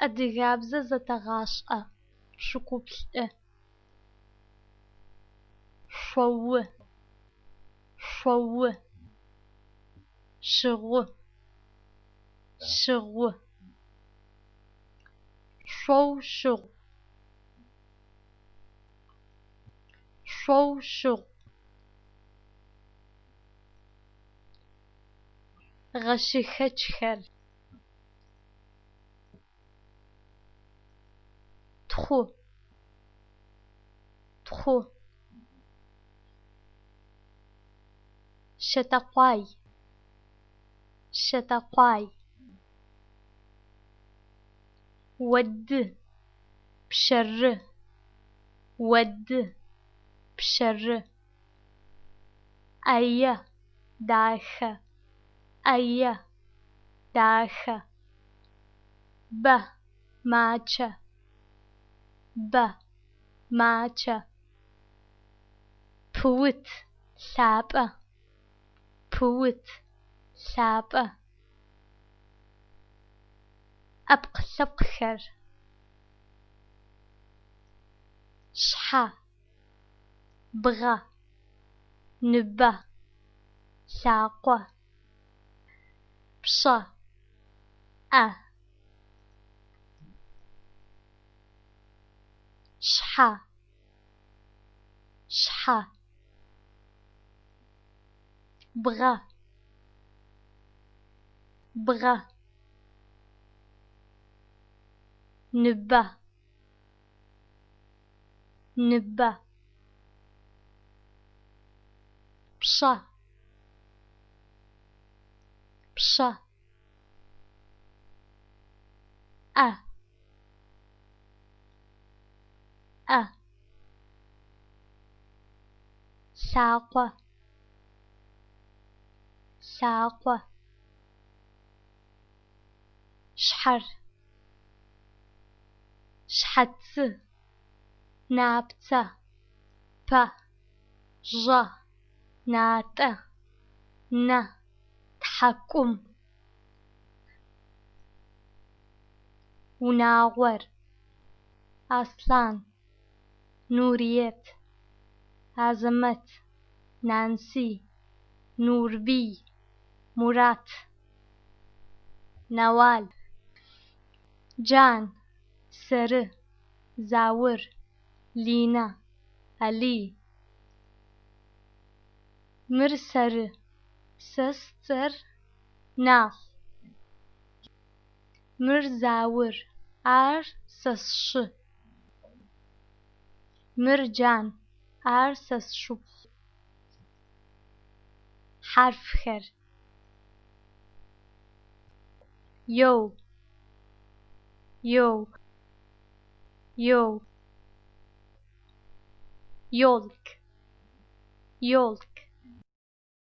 Адыгабзэ зэтэгъашӏэ. 20. Шъоу. Шъоу. Щыгъу. Щыгъу. Шъоущыгъу. Шъоущыгъу. Гъэщыхэкӏхэр. Тхъу. Тхъу. Щэтэкъуай. Щэтэкъуай. Уэды. Пшэры. Уэды. Пшэры. ӏэе. Дахэ. ӏэе. Дахэ. Бэ. Мачэ. Бэ. Мачэ. Пыут. Лъапӏэ. Пыут. Лъапӏэ. ӏэпкълъэпкъхэр. Щхьэ. Бгъэ. Ныбэ. Лъакъуэ. Пщэ. ӏэ. Щхьэ. Щхьэ. Бгъэ. Бгъэ. Ныбэ. Ныбэ. Пщэ. Пщэ. ӏэ. ӏэ. Лъакъуэ. Лъакъуэ. Щхьэр. Щхьэцы. Напцэ. Пэ. Жьэ. Натӏэ. Нэ. Тхьэкӏум. Унагъуэр. Аслъэн. Нуриет. Азэмэт. Нанси. Нурбий. Мурат. Нэуал. Джан. Сэры. Заур. Линэ. Алий. Мыр сэры. Сэ сцӏэр Нахъу. Мыр Заур. Ар сэ сшы. Мыр Джан. Ар сэ сшыпхъу. Хьэрфхэр. Еу. Еу. Еу. Ёлк. Ёлк.